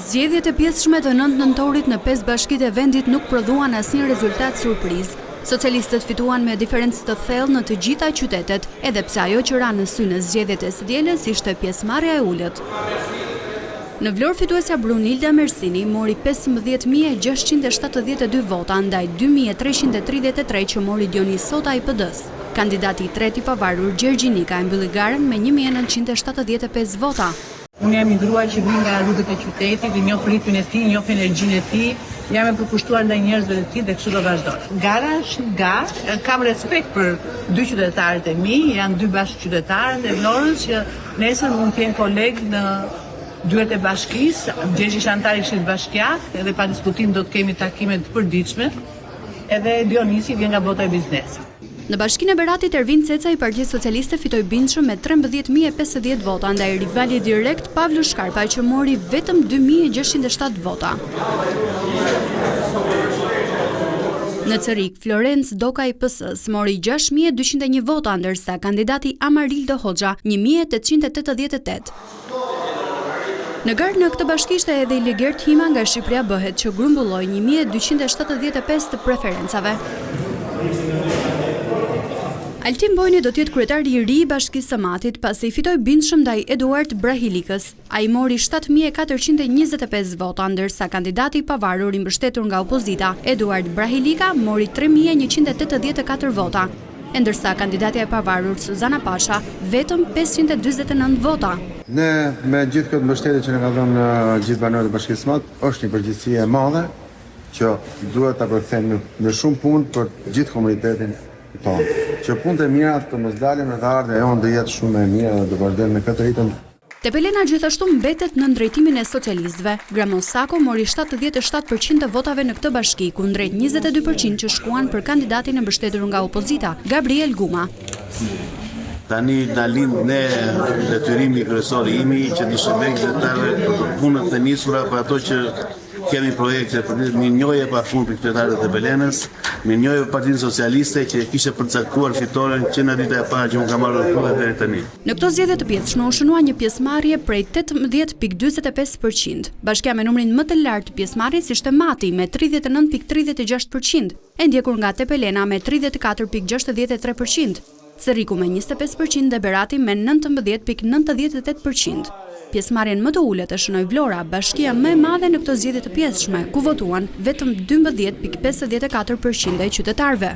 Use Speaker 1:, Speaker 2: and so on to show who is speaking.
Speaker 1: Zgjedhjet e pjesshme të 9 nëntorit në 5 bashkitë e vendit nuk prodhuan asnjë rezultat surprizë. Socialistët fituan me diferencë të thellë në të gjitha qytetet, edhe pse ajo që ra në sy në zgjedhjet e së dielës ishte pjesëmarrja e ulët. Në Vlorë fituesja Brunilda Mersini mori 15.672 vota ndaj 2.333 që mori Dionis Sota i PD-së. Kandidati i tretë i pavarur Gjergji Nika e mbylli garën me 1.975 vota.
Speaker 2: Unë jam një grua që vij nga rrugët e qytetit, njoh ritmin e tij, njoh energjinë e tij, jam e përkushtuar ndaj njerëzve të tij dhe kështu do vazhdoj. Gara është garë, kam respekt për dy qytetarët e mi, janë dy bashkëqytetarët e Vlorës që nesër mund të jenë kolegë në dyert e bashkisë, Gjergji është anëtar i Këshillit Bashkiak, edhe pa diskutim do të kemi takime të përditshme, edhe Dionisi vjen nga bota e biznesit.
Speaker 1: Në Bashkinë e Beratit, Ervin Ceca i Partisë Socialiste fitoi bindshëm me 13.050 vota ndaj rivalit direkt Pavlo Shkarpa që mori vetëm 2.607 vota. Në Cërrik, Florenc Doka i PS-së mori 6.201 vota, ndërsa kandidati Amarildo Hoxha 1.888. Në garë në këtë bashki ishte edhe Iligert Hima nga Shqipëria Bëhet që grumbulloi 1275 të preferencave. Altin Bojni do të jetë kryetari i ri i Bashkisë së Matit, pasi fitoi bindshëm ndaj Eduard Brahilikës. Ai mori 7425 vota, ndërsa kandidati i pavarur i mbështetur nga opozita, Eduard Brahilika, mori 3184 vota. E ndërsa kandidatja e pavarur Suzana Pasha vetëm 549 vota.
Speaker 3: Ne me gjithë këtë mbështetje që na ka dhënë gjithë banorët e Bashkisë Mat, është një përgjegjësi e madhe që duhet ta përkthejmë në shumë punë për gjithë komunitetin tonë. Që punët e mira të mos dalin dhe ardhja jonë të jetë shumë e mirë dhe të vazhdojmë me këtë ritëm.
Speaker 1: Tepelena gjithashtu mbetet nën drejtimin e socialistëve. Gramoz Sako mori 77 për qind të votave në këtë bashki, kundrejt 22 për qind që shkuan për kandidatin e mbështetur nga opozita, Gabriel Guma.
Speaker 4: Tani na lind ne detyrimi kryesor i imi që t'i shërbej qytetarëve për punët e nisura, për ato që kemi projekte për mirënjohje pa fund për qytetarët e Tepelenës, mirënjohje për Partinë Socialiste që e kishte përcaktuar fitoren që nga dita e parë që unë kam ardhur këtu dhe deri tani.
Speaker 1: Në këto zgjedhje të pjesshme u shënua një pjesëmarrje prej 18.45 për qind. Bashkia me numrin më të lartë të pjesëmarrjes ishte Mati me 39.36 për qind, e ndjekur nga Tepelena me 34.63 për qind, Cërriku me 25 për qind dhe Berati me 19.98 për qind. Pjesëmarrjen më të ulët e shënoi Vlora, bashkia më e madhe në këto zgjedhje të pjesshme, ku votuan vetëm 12.54 për qind e qytetarëve.